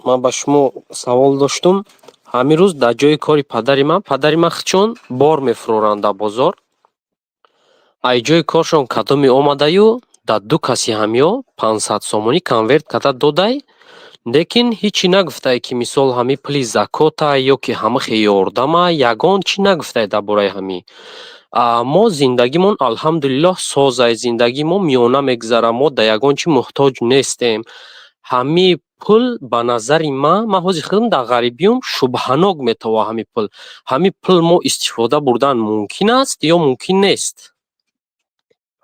Ман ба шумо савол доштум. Ҳамин рӯз дар ҷои кори падари ман, падари ман хичон бор мефурӯранд дар бозор. Ай ҷои коршон кадоме омадаю дар ду каси ҳамё 500 сомонӣ конверт карда додай, лекин ҳичи нагуфтай, ки мисол ҳами пули закота ё ки ҳамихе ёрдама, ягон чӣ нагуфтай дар бораи ҳамин. Мо зиндагимон, алҳамдулиллоҳ, созай, зиндагии мо миёна мегузарад, мо дар ягон чӣ муҳтоҷ нестем. Ҳамин пул ба назари ман, ман ҳозир худам дар ғарибиюм, шубҳанок метавад ҳамин пул. Ҳамин пул мо истифода бурдан мумкин аст ё мумкин нест?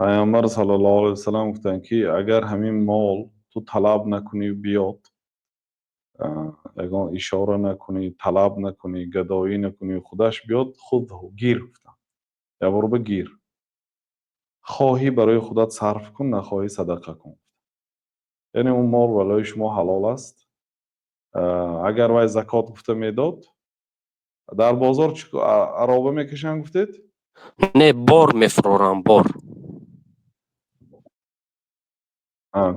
Пайғамбар саллаллоҳу алайҳи васаллам гуфтанд, ки агар ҳамин мол ту талаб накунӣ биёд, ягон ишора накунӣ, талаб накунӣ, гадоӣ накунӣ, худаш биёд, худ гир, гуфтанд, якборба гир. Хоҳӣ, барои худат сарф кун, нахоҳӣ, садақа кун. Яъне он мол барои шумо ҳалол аст. Агар вай закот гуфта медод, дар бозор ароба мекашанд, гуфтед? Не, бор мефурӯрам, бор.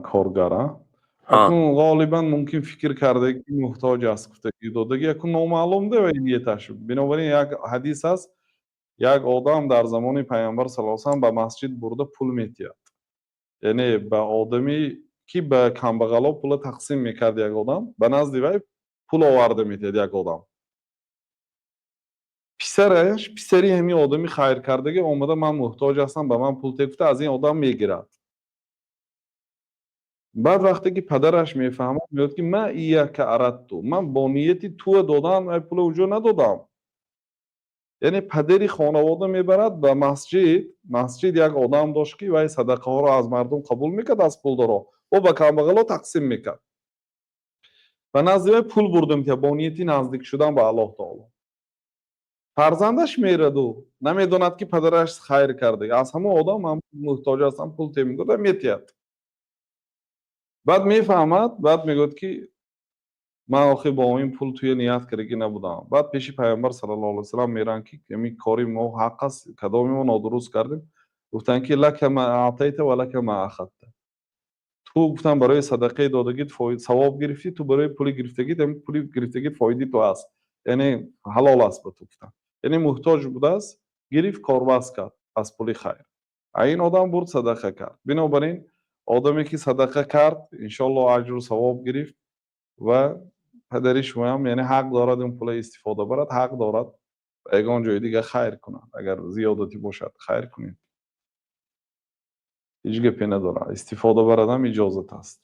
Коргар. Акун ғолибан мумкин фикр карда, ки муҳтоҷ аст гуфтаги додаги, акун номаълум да вай нияташ. Бинобар ин як ҳадис аст: як одам дар замони Пайғамбар саллаллоҳу алайҳи васаллам ба масҷид бурда пул метиҳад, яъне ба одами ки ба камбағало пула тақсим мекард. Як одам ба назди вай пул оварда метиҳад. Як одам, писараш, писари ҳамин одами хайркардагӣ омада, ман муҳтоҷ ҳастам, ба ман пул те гуфта, аз ин одам мегирад. Баъд вақте ки падараш мефаҳмад, мегӯяд, ки ма ияка арадту, ман бо нияти туа додан ай пула уҷо надодам. Яъне падари хонавода мебарад ба масҷид. Масҷид як одам дошт, ки вай садақаҳоро аз мардум қабул мекард, аз пулдоро ӯ ба камбағало тақсим мекард. Ба назди вай пул бурда метиҳад бо нияти наздик шудан ба Аллоҳ таоло. Фарзандаш мераду намедонад, ки падараш хайр карда. Аз ҳамон одам ман муҳтоҷ ҳастам, пул те мегӯяд, метиҳад. Баъд мефаҳмад, баъд мегӯяд, ки ман охир бо ин пул туя ният кардагӣ набудам. Баъд пеши Пайғамбар саллаллоҳу алайҳи васаллам мераванд, ки ҳамин кори мо ҳақ аст, кадоми мо нодуруст кардем? Гуфтанд, ки лака ма аътайта ва лака ма ахадта. Ту, гуфтам, барои садақаи додагит савоб гирифтӣ, ту барои пули гирифтагит, ҳамин пули гирифтагит фоидаи ту аст, яъне ҳалол аст ба ту, гуфтам. Яъне муҳтоҷ будааст, гирифт, корбаст кард аз пули хайр, а ин одам бурд, садақа кард. Бинобар ин одаме ки садақа кард, иншоаллоҳ, аҷру савоб гирифт ва падари шумоям, яъне, ҳақ дорад ин пула истифода барад, ҳақ дорад ба ягон ҷои дигар хайр кунад. Агар зиёдатӣ бошад, хайр кунед, ҳеҷ гапе надорад, истифода барадам иҷозат аст.